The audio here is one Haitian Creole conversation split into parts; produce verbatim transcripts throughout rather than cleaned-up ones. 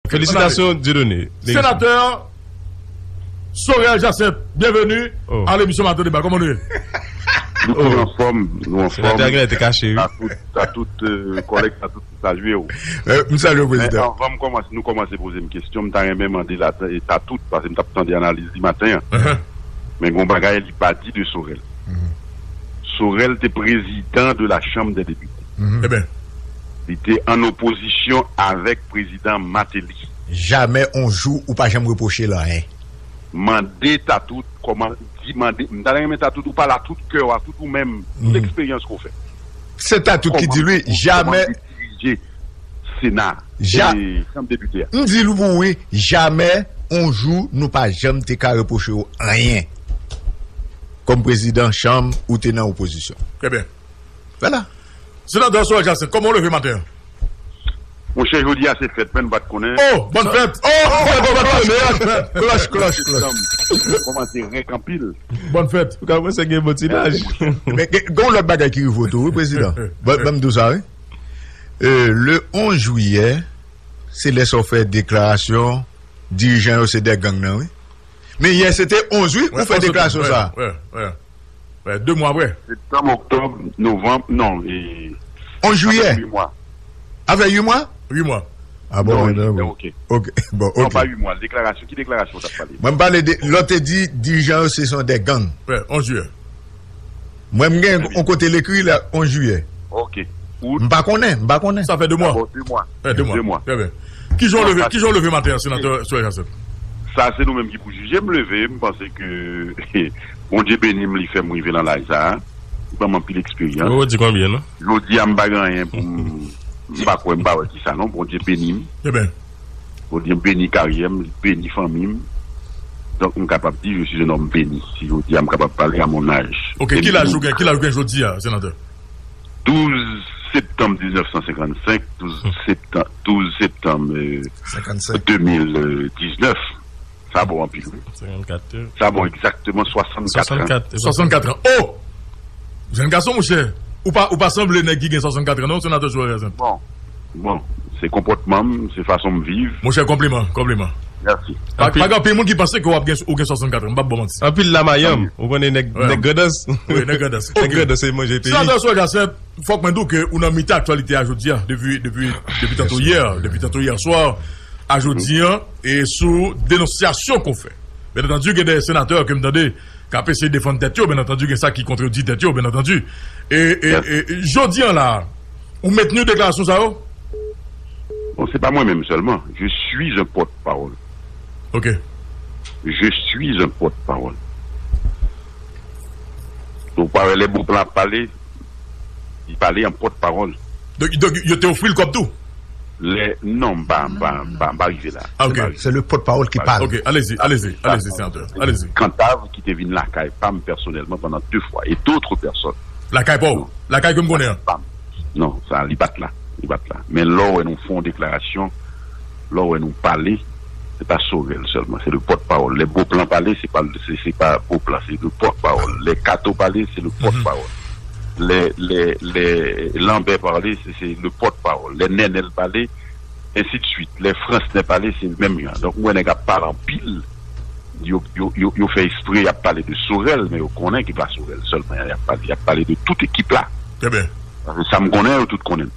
Felisitasyon, Dieudonné. Senatè Sorel Jacinthe, byenveni a lemisyon Maten Deba. Kòman nou ye? Nou anfòm, nou anfòm. Senatè a genlè te kache, wi. Tatout, tatout, euh, kòlèg, tatout, m salye w. M salye w, prezidan. Men anvan m kòmanse, nou kòmanse poze m kesyon, m ta renmen mande la, Tatout, paske m t ap tande analiz li maten an. Men gen yon bagay li pa di de Sorel. Sorel te prezidan de la Chambre des députés. Li te an opozisyon avèk prezidan Martelly. Jamè on jou ou pa janm repwoche l anyen. Mande Tatout kòman, di, mande, m ta renmen Tatout ou pale a tout kè w, a tout ou menm, tout eksperyans ke w fè. Se Tatout ki di l, wi, jamè. Kòman w te dirije Sena, e Chanm Depite a? M di l pou ou, wi, jamè on jou nou pa janm te ka repwoche w anyen. Kòm prezidan chanm, ou te nan opozisyon. Trè byen. Vwala. Senatè Sorel Jacinthe, kòman w leve maten an? Monchè, jodi a se fèt, men m pa t konnen. Oh, bòn fèt! Oh, oh, oh, bòn fèt! Klòch, klòch, klòch. Kòmanse renk anpil. Bòn fèt. Ou ka panse gen bon ti laj. Men gen, gen yon lòt bagay ki rive w tou, wi, prezidan. Ban, ban m di w sa, wi. Euh, le onz jiyè, se lè sa w fè deklarasyon, dirijan yo se de gang nan, wi. Men yè se te onz, wi, ou fè deklarasyon sa. Wè, wè, wè. Wè, de mwa apre. Septanm, oktòb, novanm, non, e, onz jiyè. Sa fè uit mwa. A fè uit mwa? Uit mwa. A bon, non, wè, wè. Ok. Ok, bon, ok. Non, pa uit mwa. Deklarasyon, ki deklarasyon w t ap pale? Mwen, m pale de, lè w te di dirijan yo se son de gang. Wè, onz jiyè. Mwen, m gen yon kote l ekri la, onz jiyè. Ok. M pa konnen, m pa konnen. Sa fè de mwa. Bon, de mwa. Fè de mwa. De mwa. Trè byen. Kijan w leve, kijan w leve maten an, senatè Sorel Jacinthe? Sa, se nou menm ki pou jije. M leve, m panse ke Bondye beni m, li fè m rive nan laj sa a. Li ban m anpil eksperyans. Ou di konbyen, non? Jodi a, m pa gen anyen pou m, m pa kwè, m pa wè kisa, non. Bondye beni m. Trè byen. Bondye beni karyè m, li beni fanmi m. Donk, m kapab di, je suis un homme béni. Si jodi a, m kapab pale à mon âge. Ok, ki laj ou gen, ki laj ou gen jodi a, senatè? Douz septanm diznèf san senkannsenk, douz septanm, douz septanm, euh, de mil diznèf. Sa bon anpil, wi. Senkannkat, wi. Sa bon egzakteman swasannkat an. Swasannkat, wi. Swasannkat an. Oh! Jèn gason, monchè, ou pa, ou pa sanble nèg ki gen swasannkat an, non, senatè Sorel Jacinthe? Bon, bon, se konpòtman m, se fason m viv. Monchè, konpliman, konpliman. Mèsi. Pa, pa gen anpil moun ki panse ke w ap gen, ou gen swasannkat an, m p ap ba w manti. Anpil lamayanm, ou konnen nèg, nèg Grandans. Wi, nèg Grandans. Nèg Grandans se manje peyi. Senatè Sorel Jacinthe, fòk mwen di w ke ou nan mitan aktyalite a jodi a, depi, depi, depi tanto yè, depi tanto yè swa a jodi a, e sou denonsyasyon ke w fè. Byen antandi, gen de senatè ke m tande k ap eseye defann tèt yo, byen antandi, gen sa ki kontredi tèt yo, byen antandi. E, e, e, jodi a la, ou mentni deklarasyon sa yo? Bon, se pa mwen menm sèlman. Je suis un porte-parole. Ok. Je suis un porte-parole. Ou pa wè lè Beauplan ap pale, li pale an pòtpawòl. Donk, donk, yo te ofri l kòb tou? Lè, non, m pa, m pa, m pa, m pa rive la. Ah, ok. Se le porte-parole qui parle. Ok, allez-y, allez-y, allez-y, senatè, allez-y. Kantav ki te vin lakay pa m pèsonèlman pandan de fwa, e dòt pèsòn. Lakay pa w? Lakay ke m konnen an? Non, sa, li pa t la. Li pa t la. Men lè w wè nou fè yon deklarasyon, lè w wè nou pale, se pa Sorel sèlman, se le pòtpawòl. Lè Beauplan pale, se pa, se, se pa Beauplan, se le pòtpawòl. Lè Kato pale, se le pòtpawòl. Lè, lè, lè Lambert pale, se, se le pòtpawòl. Lè Nènèl pale, ensi de suit. Lè Fransnè pale, se menm jan. Donk, ou wè nèg ap pale anpil, yo, yo, yo, yo fè espre y ap pale de Sorel, men yo konnen ke pa Sorel sèlman y ap pale, y ap pale de tout ekip la. Trè byen. Paske sa m konnen, yo tout konnen.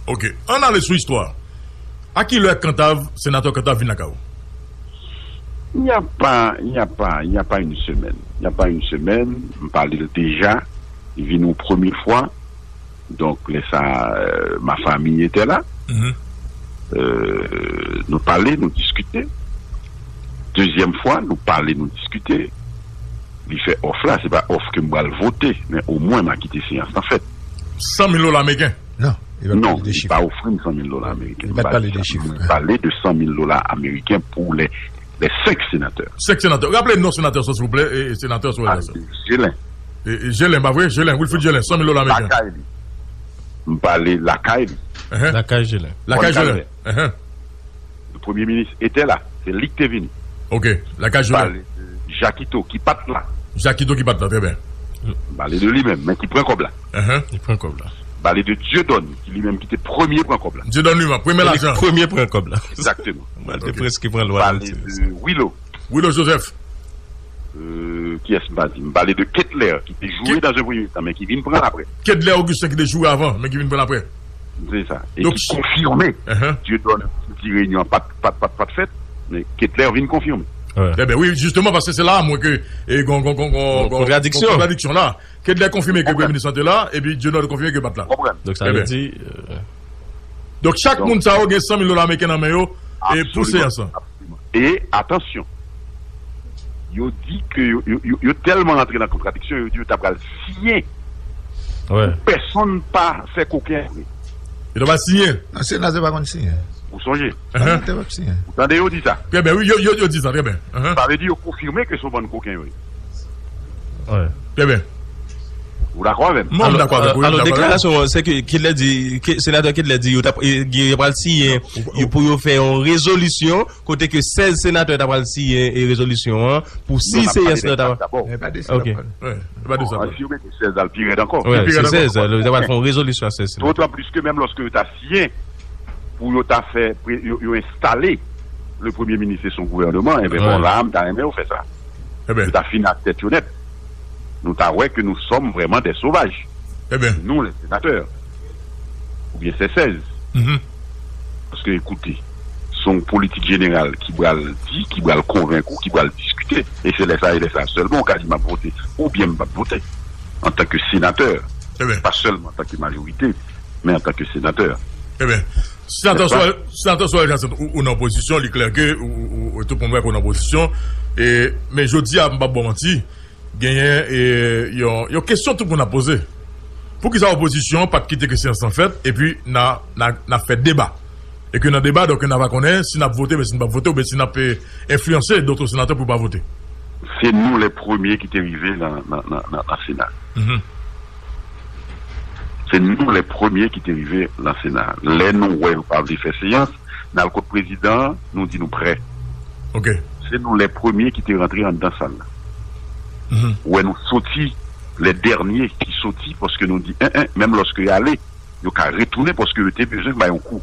Ok. Ann ale sou istwa. A ki lè Kantav, senatè Kantav vin lakay ou? Il n'y a pas, il n'y a pas, il n'y a pas une semaine. Il n'y a pas une semaine, m pale l deja, li vin yon premye fwa. Donk, lè sa, euh, ma famille était là. Euh, nou pale, nou diskite. Dezyèm fwa, nou pale, nou diskite. Li fè òf la, se pa òf ke m pral vote, men omwen m a kite seyans lan fèt. San mil dola ameriken? Non, li pa t pale de chif. Non, li pa ofri m san mil dola ameriken. Li pa t pale de chif. Li pale de san mil dola ameriken pou lè, lè senk senatè. Senk senatè. Raple non senatè sa, silvouplè, e, e senatè Sorel Jacinthe. Jelin. E, e, Jelin, pa vre? Jelin, Wilfrid Jelin, san mil dola ameriken. Lakay li. M pale lakay li. Lakay Jelin. Lakay Jelin. Premye minis était là, se li ki te vini. Ok, lakay Jelin. Pale de Jakito ki pa t la. Jakito ki pa t la, trè byen. Pale de li menm, men ki pran kòb la. Ki pran kòb la. M pale de Dieudonne, ki li menm ki te premye pran kòb la. Dieudonne Luma, premye lajan. Premye pran kòb la. Egzakteman. Mwen te preske pran lwa. M pale de Willo. Willo Joseph. Euh, kiyès m pa di? M pale de Ketler, ki te joure dans un premier temps, men ki vin pran apre. Ketler Augustin ki te joure avan, men ki vin pran apre. Se sa. E ki konfime. Dieudonne di reyinyon an pa t, pa t, pa t, pa t fèt, men Ketler vin konfime. Eben wi, jisteman, paske se la mwen ke e gon, gon, gon, gon, gon kontradiksyon la. Ketler konfime ke premye minis lan te la, epi Dieudonne konfime ke pa t la. Donk sa vle di. Donk chak moun sa yo gen san mil dola ameriken nan men yo e pou seyans lan. E atansyon, yo di ke yo, yo, yo, yo tèlman rantre nan kontradiksyon, yo di yo ta pral siyen pou pèsonn pa fè koken vre. Yo ta pral siyen. Nan Sena, se pa konn siyen. Ou sonje? Senatè p ap siyen. Ou tande yo di sa? Trè byen, wi, yo, yo, yo di sa, trè byen. Sa vle di yo konfime ke se yon bann koken yo ye. Trè byen. Ou dakò avè m? Mwen, m dakò avèk ou, wi, m dakò avèk ou. Alò, deklarasyon an, se ke Ketler di, ke, senatè Ketler di, yo t ap, e, gen, yo pral siyen pou yo fè yon rezolisyon, kote ke sèz senatè ta pral siyen e rezolisyon an, pou si seyans lan ta. E pa de sa. Ok. Wi, e pa de sa. Si yo mete sèz la, l pi rèd ankò. Wi, se sèz, yo ta pral fè yon rezolisyon a sèz senatè. Dotan plis ke menm lòske yo ta siyen pou yo ta fè, yo, yo enstale le premye minis e son gouvèneman, enben, bon, la, m ta renmen yo fè sa. Yo ta fini ak tèt yo nèt. Nou ta wè ke nous sommes vraiment des sauvages. Nou, les sénateurs. Oubyen se sèz. Paske, ekoute, se yon politik jeneral ki pral di, ki pral konvenk ou, ki pral diskite. E se lè sa, e lè sa sèlman ou ka di m ap vote, oubyen m p ap vote. Antanke senatè, pa sèlman antanke majorite, men antanke senatè. Senatè Sorel, Senatè Sorel Jackson, ou, ou nan opozisyon, li klè ke ou, ou, ou, tout moun wè ke ou nan opozisyon. E, men jodi a, m p ap ba w manti, genyen e, yon, yon kesyon tout moun ap poze. Poukisa opozisyon an pa t kite ke seyans lan fèt, epi n a, n a, n a fè deba? E ke nan deba, donk, n a pa konnen si n ap vote, oubyen si n p ap vote, oubyen si n ap e, enfliyanse dòt senatè pou yo pa vote. Se nou lè premye ki te rive nan, nan, nan, nan, nan Sena. Se nou lè premye ki te rive nan Sena. Lè nou wè yo pa vle fè seyans, n al kot prezidan an, nou di nou prè. Se nou lè premye ki te rantre anndan sal la. Ou wè nou soti, lè dènye ki soti, paske nou di, en, en, menm lòske y ale, yo ka retounen paske yo te bezwen bay yon kou.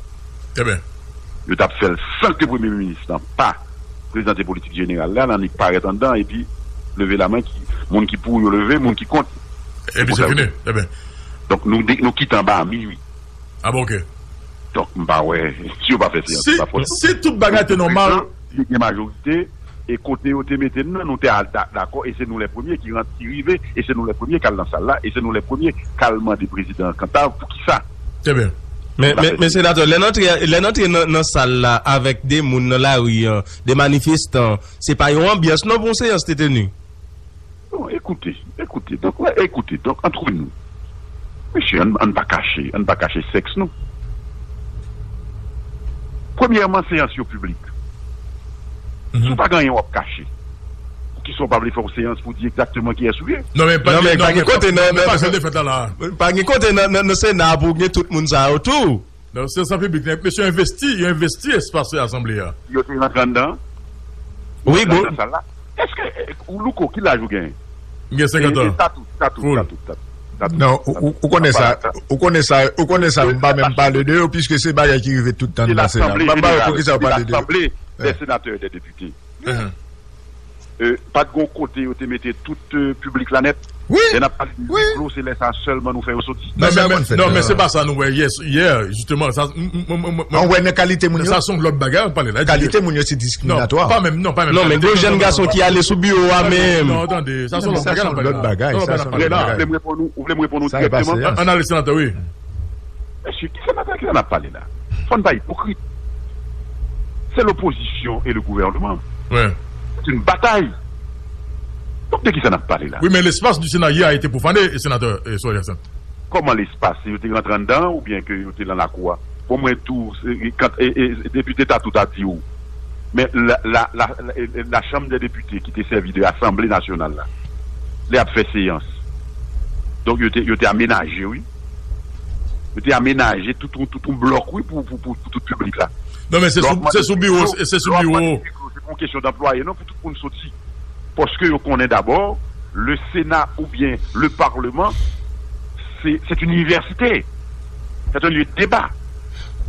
Yo t ap fè l san ke premye minis lan pa prezante politik jeneral la, l annik parèt anndan, epi leve lamen, ki, moun ki pou yo leve, moun ki kont. Epi se fini. Donk, nou, nou kite anba a minui. Ah bon, ok. Donk, m pa wè, si yo pa fè seyans, se pa fòt. Si tout bagay te nòmal, li gen majorite, e kote yo te mete n nan, nou te al da-, dakò, e se nou lè premye ki rant, ki rive, e se nou lè premye k al nan sal la, e se nou lè premye k al mande prezidan Cantave poukisa. Trè byen. Men, men, men, senatè, lè n antre, lè n antre nan, nan sal la avèk de moun nan lari an, de manifestan, se pa yon anbyans non pou yon seyans te teni. Non, ekoute, ekoute, donk, wè, ekoute, donk, antre nou. Mesye, ann, ann pa kache, ann pa kache sèks nou. Premyèman, seyans yo piblik. Si w pa gen anyen w ap kache, poukisa w pa vle fè yon seyans pou di egzakteman kiyès ou ye? Non, men pa gen kote nan, nan, pa gen kote nan, nan, nan Sena pou gen tout moun sa yo tou. Non, se san piblik, mesye yo envesti, yo envesti espas asanble a. Yo te rantre anndan? Wi, bon. Nan sal la. Èske, eh, ou Louko, ki laj ou genyen? M gen senkant an. E, e Tatou, Tatou, Tatou, Tatou, Tatou. Non, ou, ou, ou konnen sa, ou konnen sa, ou konnen sa, m pa menm pale de yo, piske se bagay ki rive tout tan nan Sena. M pa wè poukisa w pale de yo. Lasanble dè senatè e dè depite. Euh, pa t gon kote yo te mete tout, euh, piblik la nèt? Wi. Lè n ap pale de huis clos, se lè sa sèlman nou fè yo soti. Non, men, non, men se pa sa nou wè yè, yè, jisteman. Sa, m, m, m, m, m, An wè nan kalite moun yo? Sa se yon lòt bagay, w pale la. Kalite moun yo se diskriminatwa. Non, pa menm, non, pa menm. Non, men gon jèn gason ki ale sou biwo a menm. Non, tande, sa se yon lòt bagay, sa se yon lòt bagay. Ou vle m reponn ou, ou vle m reponn ou dirèkteman? Ann ale senatè, wi. Mesye, ki senatè ki n ap pale la? Fò n pa ipokrit. C'est l'opposition et le gouvernement. C'est une bataille. Donk, de ki sa n ap pale la? Wi, men l'espace du Sénat hier a été profané, senatè, eh, Sorel Jackson. Kòman lespas? Yo te rantre anndan oubyen ke yo te nan lakou a? Bon, mwen tou, se, kan, e, e, depite Tatou ta di w. Men la, la, la, la, la Chambre des députés ki te sèvi de Asanble Nasyonal la, lè y ap fè seyans. Donk, yo te, yo te amenaje, wi. Yo te amenaje tout yon, tout yon blòk, wi, pou, pou, pou, pou tout piblik la. Non, men se sou, se sou biwo, se sou biwo. Se pa yon kesyon de anplwaye, non, pou tout moun soti. Paske yo konnen dabò, le Sénat oubyen le Parlement, se, se yon inivèsite. C'est un lieu de débat.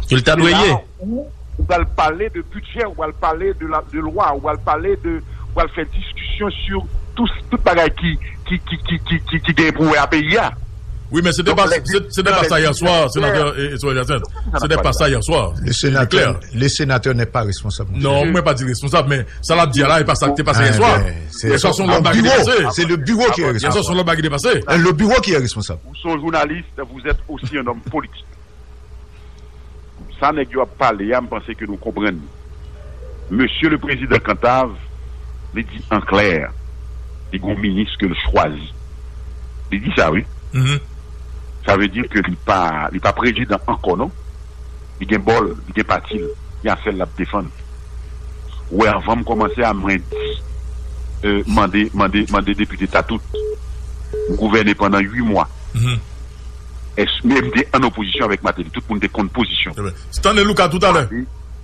Ki l ta dwe ye. Ou pral pale de bidjè, ou pral pale de la, de lwa, ou pral pale de, ou pral fè diskisyon sou tout, tout bagay ki, ki, ki, ki, ki, ki, ki gen pou wè a peyi a. Wi, men se te pa, se, se te pa sa yè swa, senatè, e, e, Sorel Jacinthe. Se te pa sa yè swa. Le sénateur, le sénateur n'est pas responsable. Non, mwen pa di responsab, men sa l ap di a la, e pa sa ki te pase yè swa. Yè swa se yon lòt bagay ki te pase. C'est le bureau qui est responsable. Yè swa se yon lòt bagay ki te pase. Le bureau qui est responsable. Vous êtes aussi un homme politique. Sa nèg yo ap pale a, m panse ke nou konprann li. Mesye le prezidan Cantave, li di an klè, li gon minis ke l chwazi. Li di sa, wi. Sa vle di ke li pa, li pa prezidan ankò, non. Li gen bò l, li gen pati l, gen afè l l ap defann. Ou wè, anvan m kòmanse a, mwen di, euh, mande, mande, mande depite Tatout. M gouvène pandan uit mwa. Èske, men m te an opozisyon avèk Martelly. Tout moun te konn pozisyon. Stanley Lucas toutalè.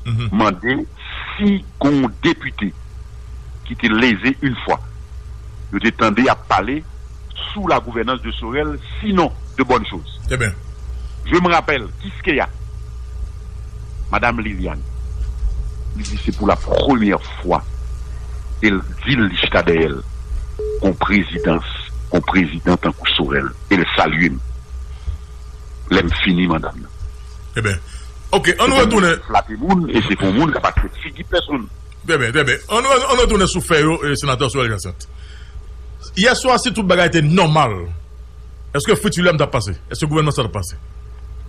Mande, mande si gon depite ki te leve yon fwa. Yo te tande ap pale sou la gouvènans de Sorel, sinon de bonnes choses. Je me rappelle, Kiskeya, Madame Liliane, li di se pou la premyè fwa, e l di l, li chita dèyè l, gon prezidans, gon prezidan tankou Sorel, e l salye m. Lè m fini manda m nan. Ebyen, oke, ann retounen. Flate moun, e se pou moun k ap aksepte figi pèsonn. Trè byen, trè byen. Ann, ann, ann retounen sou fè yo, e, senatè Sorel Jacinthe. Yè swa, si tout bagay te nòmal, èske fritilè m t ap pase? Èske gouvènman sa t ap pase?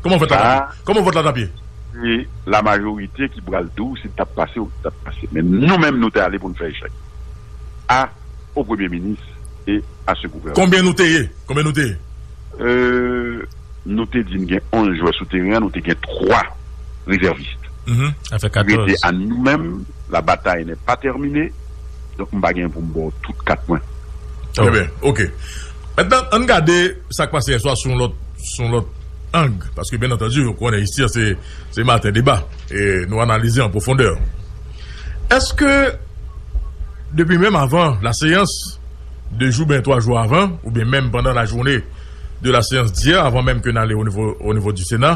Kòman vòt la t ap ye? Kòman vòt la t ap ye? Se la majorite ki pral di w si l t ap pase ou si l t ap pase. Men nou menm, nou te ale pou n fè echèk. A, au Premier ministre et à ce gouvernement. Konbyen nou te ye? Konbyen nou te ye? Euh, nou te di n gen onz jwè sou teren an, nou te gen twa rezèvis. Sa fè katòz. Rete a nou menm, la bataille n'est pas terminée. Donk, m pa gen pou m ba w tout kat mwen. Trè byen, oke. Mentnan, ann gade sa k pase yè swa sou yon lòt, sou yon lòt ang. Paske, byen antandi, ou konnen isi a, se, se maten deba. E nou analize an pwofondè. Èske, depi menm avan la séance, de jou, ben, twa jou avan, oubyen menm pandan la journée de la séance d'hier, avan menm ke n ale o nivo, o nivo di Sena,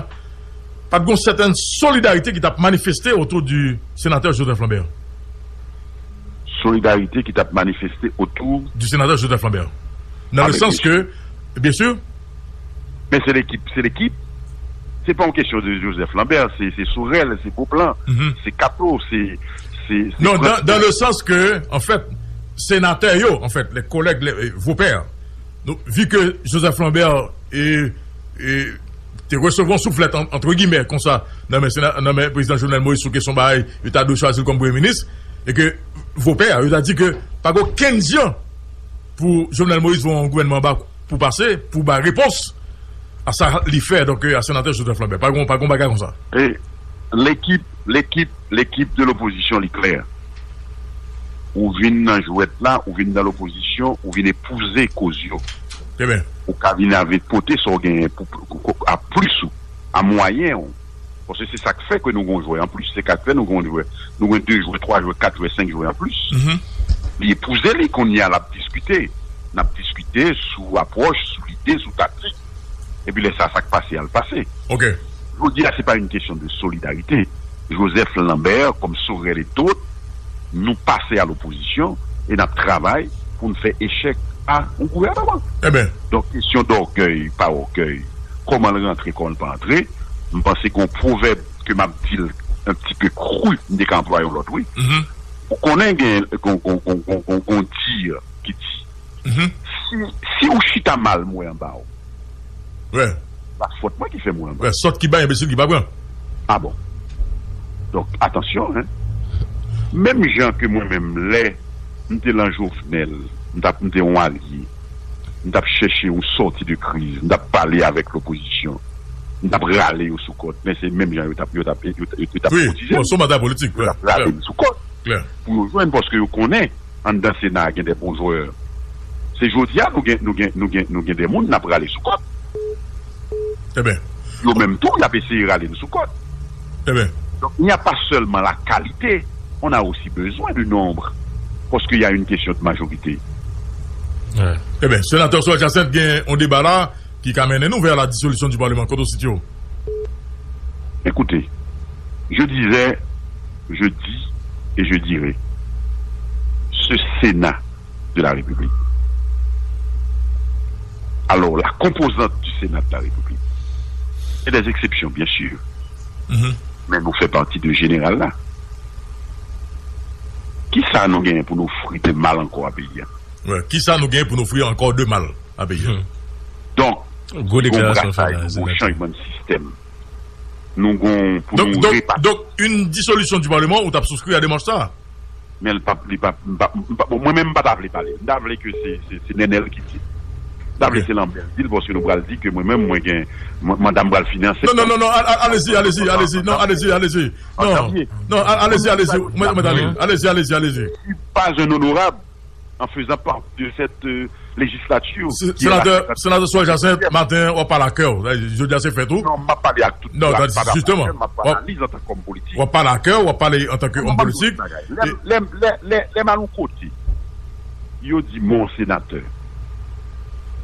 pa t gon sètèn solidarite ki t ap manifeste otou di senatè Joseph Lambert? Solidarite ki t ap manifeste otou du sénateur Joseph Lambert. Dans le sens que, bien sûr. Men se lekip, se lekip. Se pa yon kesyon de Joseph Lambert, se, se Sorel, se Beauplan, se Capo, se, se, se... Non, dans, dans le sens que, en fait, senatè yo, en fait, les collègues, les, euh, vos pairs, donk, vi ke Joseph Lambert, e, e, te resevwa yon souflèt, an, entre guillemets, konsa, nan men sena-, nan men prezidan Jovenel Moïse sou kesyon bagay, yo ta dwe chwazi l kòm premye minis, e ke vos pairs, yo ta di ke pa gen okenn jan pou Jovenel Moïse voye yon gouvènman anba pou pase, pou bay repons a sa li fè, donk, a senatè Joseph Lambert. Pa gen, pa gen bagay konsa. E lekip, lekip, lekip de lopozisyon, li klè. Ou vin nan jwèt la, ou vin nan lopozisyon, ou vin epouze koz yo. Trè byen. Ou ka vin avèk pote sa w genyen pou, pou, pou, a plis ou, a mwayen ou. Paske se sa k fè ke nou gen yon jwè anplis. Se sa k fè nou gen yon jwè. Nou gen de jwè, twa jwè, kat jwè, senk jwè anplis. Li epouze li, kounye a l ap diskite. N ap diskite sou apwòch, sou lide, sou taktik. Epi lè sa, sa k pase a, l pase. Jodi a, se pa yon kesyon de solidarite. Joseph Lambert, kòm Sorel et d'autres, nou pase a lopozisyon e n ap travay pou n fè echèk a yon gouvènman. Donk, kesyon dògèy, pa ògèy, kòman l rantre, kòman l pa antre, m panse gen yon pwovèb ke m ap di l un petit peu cru, m te ka anplwaye yon lòt, wi. Ou konnen gen, gon, gon, gon, gon, gon, gon di ki di, si, si ou chita mal, m wè anba w. Wi. Pa fòt mwen ki fè m wè anba w. Sòt ki bay, enbesil ki pa pran. A bon. Donk, atansyon, en. Menm jan ke mwen menm, lè m te lan Jovenel, m t ap, m te yon alye, m t ap chèche yon sòti de kriz, m t ap pale avèk lopozisyon, m t ap rale yo sou kòd, men se menm jan yo t ap, yo t ap, yo t ap, yo t ap kotize m. Yo t ap rale m sou kòd pou yo jwenn, paske yo konnen anndan Sena a gen de bon jwè. Se jodi a nou gen, nou gen, nou gen, nou gen de moun n ap rale sou kòd. Yo menm tou, y ap eseye rale n sou kòd. Donk, il n'y a pas seulement la qualité, on a aussi besoin du nombre. Paske y a une question de majorité. Ebyen, senatè Sorel Jacinthe, gen yon deba la ki ka mennen nou vè la disolisyon di Palman. Kote w sitiye w? Écoutez, je disais, je dis et je dirai, ce Sénat de la République, alors la composante du Sénat de la République, il y a des exceptions, bien sûr, Mhm. men nou fè pati de jeneral la. Kisa nou genyen pou nou ofri de mal ankò a peyi a? Wè, kisa nou genyen pou n ofri ankò de mal a peyi a? Donk, Gwo gon deklarasyon fè brasay, la, gon senatè. chanjman de sistèm. Nou gon pou Donk, nou donk, repati. Donk, une dissolution du Parlement, ou t ap souscrire à démarche sa? Men l pa, li pa, m pa, m pa, bon, mwen menm m pa ta vle pale. M ta vle ke se, se, se Nenel ki di. M ta vle Ok. se Lambert di l, paske nou pral di ke mwen menm, mwen gen, mwen- manda m pral fini an Non, non, non, non, al- al- allez-y, allez-y, allez-y, non, allez-y, allez-y. An Non, janvye. Non, al- allez-y, allez-y, mwen, mwen, allez, Mhm. allez-y, allez-y, allez-y. Je suis pas un honorable en faisant partie de cette euh, législature. Se- qui est la Senatè, cinquantième. Senatè Soyè Jacinthe, maten, w ap pale ak kè w. Jodi a se fèt ou? Non, m ap pale ak tout. Non, la- tandis, pa la- justement, m ap w ap- analiz an tan ke òm politik. W ap pale ak kè w, w ap pale an tan ke Mwen òm pa politik. Lè, lè, lè, lè, lè m al yon kote, yo di m on senatè.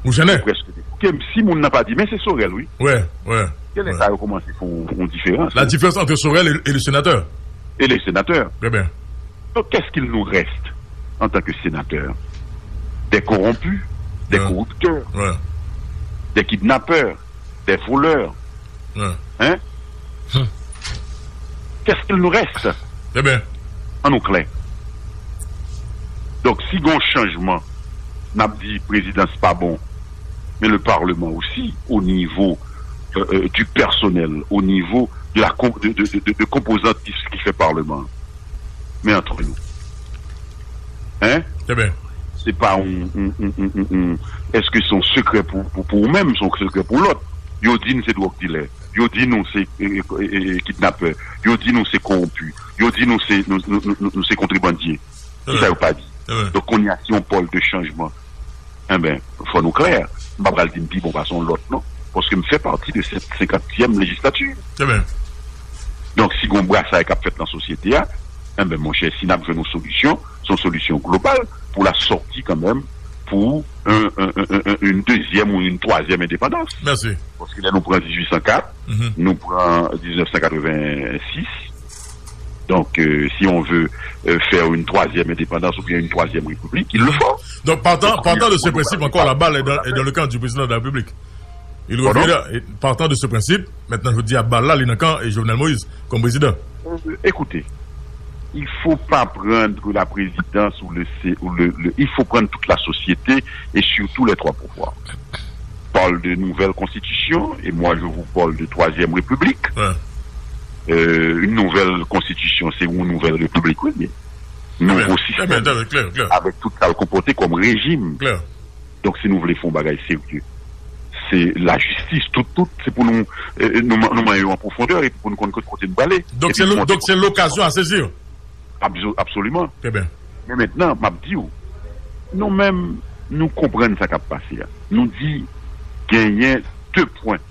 Ou jennen? Prèske. Ke si moun nan pa di, men se Sorel, wi. Wè, wè. Ke lè sa yo kòmanse fè yon, yon diferans. La différence entre Sorel et, et le sénateur. Et les sénateurs. Très bien. Donc, qu'est-ce qu'il nous reste en tant que sénateurs? Des corrompus, des Ouais. corrupteurs, Ouais. des kidnappeurs, des voleurs. Ouais. Hein? Hmm. Qu'est-ce qu'il nous reste? Très bien. An nou klè. Donk, si gon chanjman, n ap di prezidans pa bon, men le parlement aussi, au niveau euh, euh, du personnel, au niveau de la com- de, de, de, de, de composante qui, qui fait parlement. Mais entre nous. Hein? Très bien. Se pa yon, yon, yon, yon, yon, yon, èske se yon sekrè pou, pou, pou ou menm, se yon sekrè pou lòt? Yo di n se dwòg dilè. Yo di nou se e, e, e, e, kidnapè. Yo di nou se kowonpi. Yo di nou se, nou, nou, nou, nou, nou se kontrebandye. Kisa yo pa di? Très bien. Donk, kounye a, se yon pòl de chanjman. Enben, fò nou klè. M pa pral di m pi bon pase yon lòt, non. Paske m fè pati de cette cinquantième législature. Très bien. Donk, si gon brasay k ap fèt nan sosyete a, enben, monchè, si n ap jwenn yon solisyon, se yon solisyon global pou la sòti kanmenm pou un, un, un, un, une deuxième ou une troisième indépendance. Merci. Paske lè nou pran dizuit san kat, Mhm. nou pran diznèf san katrevensis. Donc, euh, si on veut euh, faire une troisième indépendance ou bien une troisième république, il le faut. Donc, partant, Donc, partant de il ce faut principe, nous encore la balle est dans, parler. Est dans le camp du président de la République. Il Pardon? revient là, et partant de ce principe, maintenant je dis à balle là, il est dans le camp et Jovenel Moïse comme président. Euh, écoutez, il faut pas prendre la présidence ou le, sé- ou le, le- il faut prendre toute la société et surtout les trois pouvoirs. Parle de nouvelle constitution et moi je vous parle de troisième république. Ouais. Euh, une nouvelle constitution, c'est une nouvelle république, oui. Nouveau Très bien, système très bien, très bien, clair, clair, avec tout ça comporté comme régime. Clair. Donk, si nou vle fè yon bagay serye, se lajistis, tout, tout, se pou nou, euh, nou, nou manyen yo an pwofondè epi pou nou konn kot kote nou prale. Donc Epi c'est nou l'o- montre donc c'est l'occasion à saisir. Abso- Absoliman. Très bien. Men mentnan, m ap di w, nou menm, nou konprann sa k ap pase a. Nou di genyen de pwen,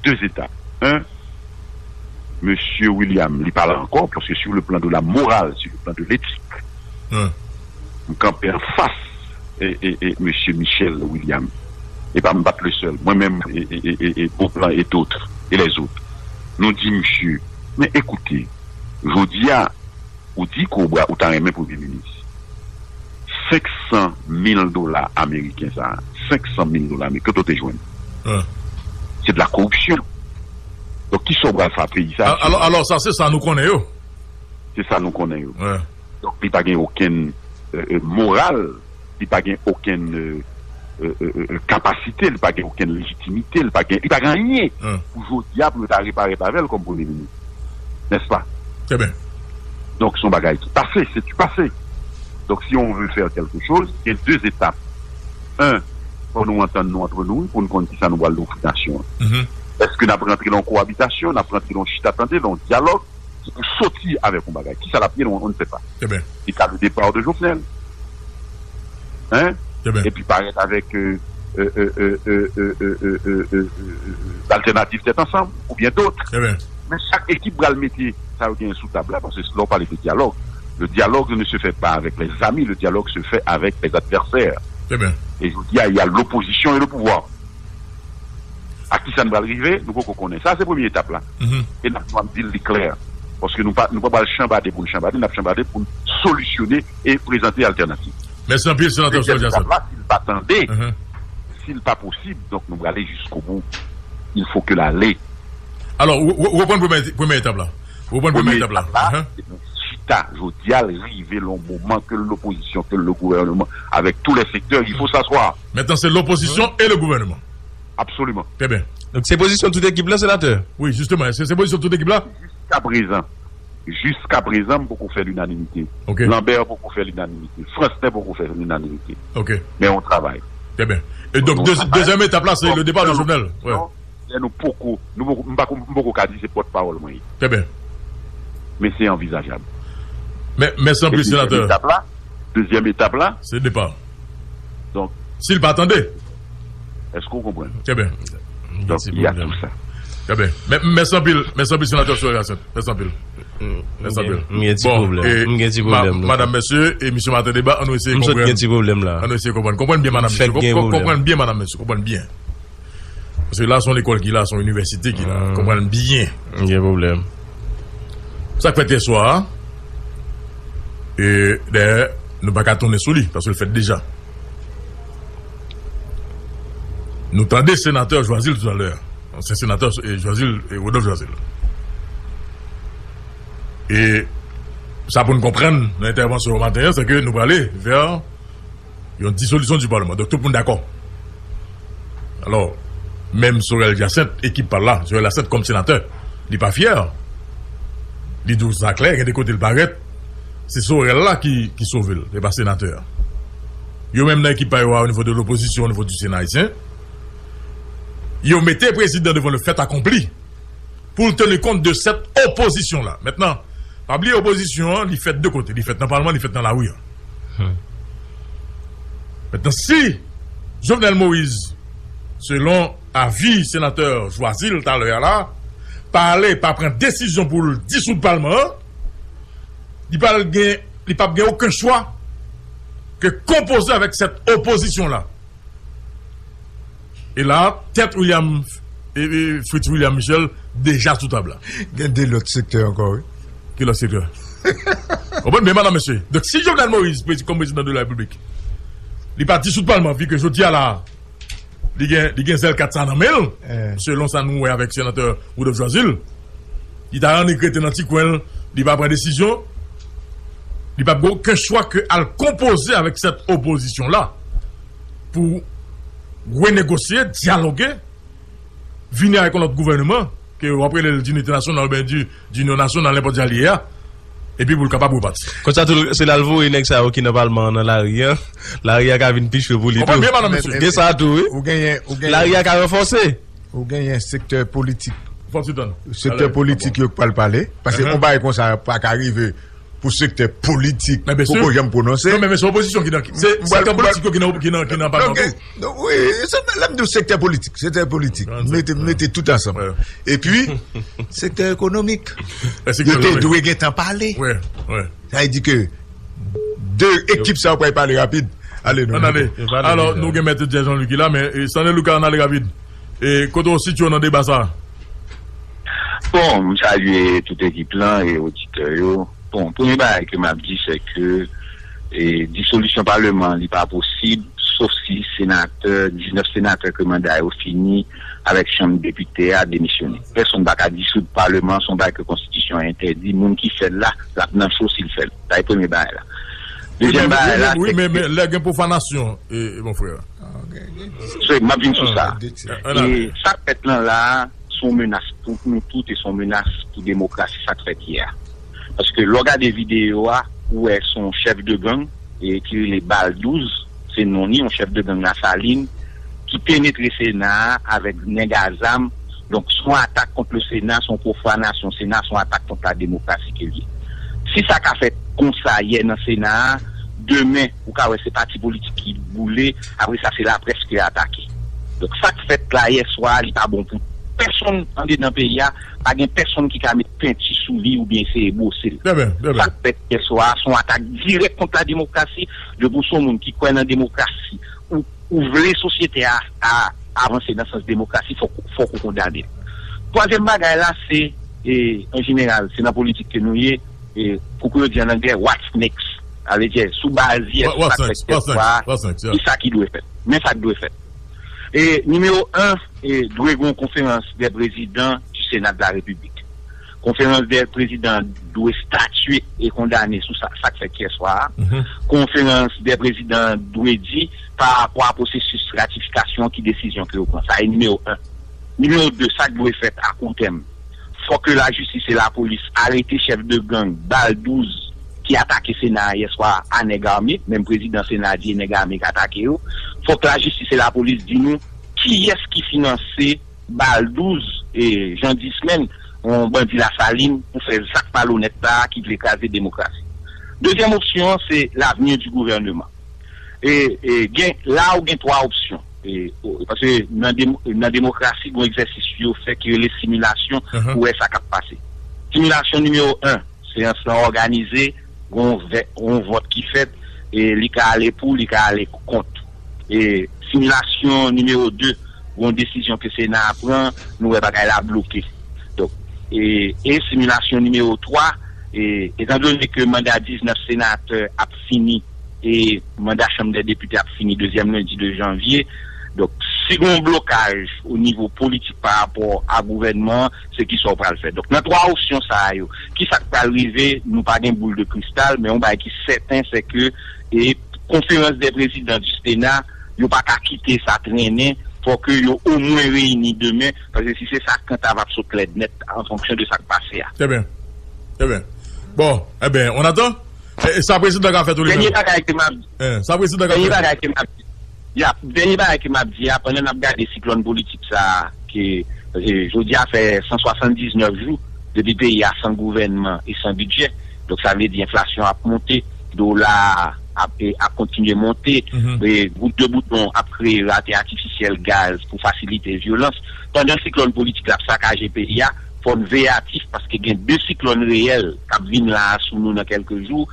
de etap. Un, Mesye William, li pa la ankò, paske sur le plan de la morale, sur le plan de l'éthique, Ouais. m kanpe anfas e, e, e Mesye Michel William. E pa m pa t le sèl. Mwen menm, e, e, e, e, e Beauplan e dòt, e lèzòt. Nou di misye, men ekoute, jodi a, ou di ke ou bra- ou ta renmen premye minis. Senk san mil dola ameriken sa, senk san mil dola ameriken, kote w te jwenn? Ouais. Se de la koripsyon. Donk, kisa w pral fè a peyi sa? Al- Alors, alors ça, c'est ça, nous connaissons. Se sa nou konnen yo. Ouais. Donk, li pa gen okenn euh, euh, moral, li pa gen okenn euh, euh, euh, euh, kapasite, li pa gen okenn lejitimite, li pa gen, li pa gen anyen Hum. Pou jodi a, pou yo ta reparèt avè l kòm premye minis. N'est-ce pas? Très bien. Donk, se yon bagay ki pase, se du passé. Donk, si on veut faire quelque chose, il y a deux étapes. Un, fò nou antann nou antre nou, pou nou konn kisa nou pral ofri nasyon an. Mhm. Èske n ap rantre nan kowabitasyon, n ap rantre nan chita tande, nan dyalòg, ki pou soti avèk yon bagay? Kisa l ap ye, on, on ne sait pas. Très bien. Li ka le départ de Jovenel. Hein? Très bien. Epi parèt avèk euh, euh, euh, euh, euh, euh, euh, euh, euh, euh, l'alternative tèt ansanm, oubyen dòt. Très bien. Men chak ekip pral mete sa yo genyen sou tab la, paske lè w pale de dyalòg, le dialogue ne se fait pas avec les amis, le dialogue se fait avec les adversaires. Très bien. Et je dis, il y a l'opposition et le pouvoir. A kisa n pral rive, nou poko konnen. Sa se premye etap la. E n ap, nou ap di l li klè. Paske nou pa, nou pa pral chanbade pou n chanbade, n ap chanbade pou n solisyone e prezante altènativ. Mèsi anpil, Senatè Dezyèm Florent Jacinthe. Etap la, si l pa tande, si l pa posib, donk nou prale jiskobou. Il faut que l ale. Alò, ou, ou, ou reprann premye, premye etap la. Ou reprann premye etap la. Premye etap la, se pou chita jodi a, l rive l yon moman ke lopozisyon, ke le gouvènman, avec tous les secteurs, il faut s'asseoir. Maintenant, c'est l'opposition et le gouvernement. Absolument. Très bien. Donk, se pozisyon tout ekip la, senatè? Wi, jisteman, se, se pozisyon tout ekip la? Jiska prezan, jiska prezan, m poko fè linanimite. Ok. Lambert poko fè linanimite. Fransnè poko fè linanimite. Ok. Men on travay. Très bien. E donk, dezyèm etap la, se le départ de Jovenel. Lè nou poko, nou poko, m poko, m poko ka di se pòtpawòl mwen ye. Très bien. Men se anvizajab. Men, mèsi anpil, senatè. Dezyèm etap la, dezyèm etap la, se depa. Donk, si l pa tande, èske w konprann? Très bien. Donk, il y a tout ça. Très bien. Men, mèsi anpil, mèsi anpil, senatè Florent Jacinthe. Mèsi anpil. Mèsi anpil. M gen ti pwoblèm. M gen ti pwoblèm. Madam, mesye, emisyon Maten Deba, ann nou eseye konprann. M sot gen ti pwoblèm la. Ann nou eseye konprann. Konprann byen, madam, mesye. Konprann byen, madam, mesye. Konprann byen. Paske la, se yon lekòl ki la, se yon inivèsite ki la. Konprann byen. M gen pwoblèm. Sa k fèt yè swa a, e, dayè, nou pa ka tounen sou li, paske l fèt deja. Nou tande senatè Joisil toutalè. Ansyen senatè, e, Joisil, e, Rodolphe Joisil. E sa pou n konprann nan entèvansyon maten an, se ke nou prale vè yon disolisyon di palman. Donk, tout moun dakò. Alò, menm Sorel Jacinthe, ekip pa l la, Sorel Jacinthe kòm senatè, li pa fyè. Li di w sa klè, gen de kote l parèt. Se Sorel la ki, ki sove l, e pa senatè a. Yo menm nan ekip pa yo a, o nivo de lopozisyon, o nivo di Sena ayisyen, yo mete prezidan devan le fait accompli pou l teni kont de cette opposition là. Maintenant, pa bliye opozisyon an, li fèt de kote. Li fèt nan palman, li fèt nan lari a. Maintenant, si Jovenel Moïse, selon avi senatè Joisil talè a la, pa ale, pa pran desizyon pou l disoud palman an, li pa gen, li p ap gen okenn chwa ke konpoze avèk cette opposition là. E la, tèt William, e, e, Fritz William Michel deja sou tab la. Gen de lòt sektè ankò, wi. Ki lòt sektè? Konprann byen, madam, mesye. Donk, si Jovenel Moïse, prezi-, kòm prezidan de la Repiblik, li pa disoud palman, vi ke jodi a la, li gen, li gen zèl kat sa nan men l, selon sa nou wè avèk senatè Rodolphe Joisil, li ta annik rete nan ti kwen l, li pa pran desizyon, li p ap gen okenn chwa ke al konpoze avèk cette opposition là pou renegosye, dyaloge, vini avèk yon lòt gouvènman, ke w ap rele l dinite nasyonal oubyen di, dinyon nasyonal, nenpòt jan li ye a, epi pou l kapab repati. Konsa tou, se la l voye nèg sa yo ki nan palman an nan lari a, lari a ka vin pi cho pou li tou. Konprann byen, madam, mesye. Gen sa tou, wi. Ou genyen, ou genyen. Lari a ka ranfòse. Ou genyen sektè politik. Fòk ti tann. Sektè politik yo k pral pale. Paske yon bagay konsa pa ka rive pou sektè politik poko janm pwononse. Non, men, men se opozisyon ki nan, se sektè politik yo ki nan, ki nan, ki nan palman tou. Wi, se, lè m di w sektè politik, sektè politik. Mete, mete tout ansanm. Epi, sektè ekonomik. Yo te dwe gentan pale. Sa vle di ke de ekip sa yo pral pale rapid. Ale, nou. Ann ale. Alò, nou gen mèt Jean Jean-Luc ki la, men, e, Stanley Lucas, ann ale rapid. E, kote w sitiye w nan deba sa a? Bon, m salye tout ekip lan e oditè yo. Bon, premye bagay ke m ap di, se ke, e, disolisyon palman an, li pa posib, sof si senatè, diznèf senatè ke manda yo fini avèk chanm depite a demisyone. Pèsonn pa ka disoud palman an, se yon bagay ke konstitisyon an entèdi. Moun ki fè l la, l ap nan cho si l fè l. Sa e premye bagay la. Dezyèm bagay la, wi, men, men, lè gen pwofanasyon, e, e, mon frè. Se, m ap vin sou sa. E sa k fèt lan la a, se yon menas pou nou tout e se yon menas pou demokrasi, sa k fèt yè a. Paske lè w gade videyo a, ou wè se yon chèf de gang, e ki rele Bal douz, se non li, yon chèf de gang Lasalin, ki penetre Sena a avèk nèg a zam. Donk, se yon atak kont le Sena, se yon pwofanasyon Sena, se yon atak kont la demokrasi ke l ye. Si sa ka fèt konsa yè nan Sena a, demen, ou ka wè se pati politik ki boule, apre sa, se laprès ki atake. Donk, sa k fèt la yè swa a, li pa bon pou pèsonn andedan peyi a, pa gen pèsonn ki ka met penti sou li oubyen eseye bwose l. Sa k fèt yè swa a, se yon atak dirèk kont la demokrasi, depi w se yon moun ki kwè nan demokrasi, ou, ou vle sosyete a, a avanse nan sans demokrasi, fòk, fòk ou kondane l. Twazyèm bagay la, se, e, an jeneral, se nan politik ke nou ye, e, koukou yo di an anglè, what's next? Sa vle di, sou baze, sou sa k fèt yè swa, ki sa ki dwe fèt? Men sa k dwe fèt. E, nimewo en, e, dwe gen yon konferans dè prezidan di Sena de la Repiblik. Konferans dè prezidan dwe statye e kondane sou sa, sa k fèt yè swa a. Konferans dè prezidan dwe di pa rapò a pwosesis ratifikasyon ki desizyon ke yo pran. Sa e nimewo en. Nimewo de, sa k dwe fèt a kou tèm. Fòk ke lajistis e lapolis arete chèf de gang Baldouz ki atake Sena a yè swa a nèg ame, menm prezidan Sena a di e nèg ame k atake yo. Fòk lajistis e lapolis di nou kiyès ki finanse Baldouz e Jan Dismen, yon bandi Lasalin, pou fè zak malonèt sa a ki vle kraze demokrasi. Dezyèm opsyon an, se l'avenir du gouvernement. E, e gen, la ou gen twa opsyon. E, o- paske nan, dem- nan demokrasi, gen egzèsis yo fè ki rele similasyon pou wè sa k ap pase. Similasyon nimewo en, seyans lan òganize, gen yon vè- yon vòt ki fèt, e li ka ale pou, li ka ale kont. E similasyon nimewo de, gen yon desizyon ke Sena a pran, nou wè bagay la bloke. Donk, e, e similasyon nimewo twa, e, etandone ke manda diznèf senatè ap fini, e manda Chanm dè Depite ap fini dezyèm lendi de janvye, donk, si gen yon blokaj o nivo politik pa rapò a gouvènman an, se kisa w pral fè? Donk, nan twa opsyon sa a yo, kisa k pral rive? Nou pa gen boul de kristal, men yon bagay ki sèten, se ke, e, konferans dè prezidan di Sena, yo pa ka kite sa trennen, fò ke yo omwen reyini demen, paske si se sa, kanta va sot lèd nèt an fonksyon de sa k pase a. Trè byen. Trè byen. Bon, e byen, on attend. E, e sa prezidan ka fè tou li menm? Dènye bagay ke m ap Eh, sa prezidan ka fè? Dènye bagay ke m ap di, ya, dènye bagay ke m ap di a, pandan n ap gade siklòn politik sa a, ke, paske jodi a fè san swasanndiznèf jou depi peyi a san gouvènman e san bidjè. Donk, sa vle di enflasyon ap monte, dola a ap, e, ap kontinye monte, e, gout de bouton ap kreye rate atifisyèl gaz pou fasilite vyolans. Pandan siklòn politik la ap sakaje peyi a, fò n veyatif, paske gen de siklòn reyèl k ap vin la a sou nou nan kèlke jou.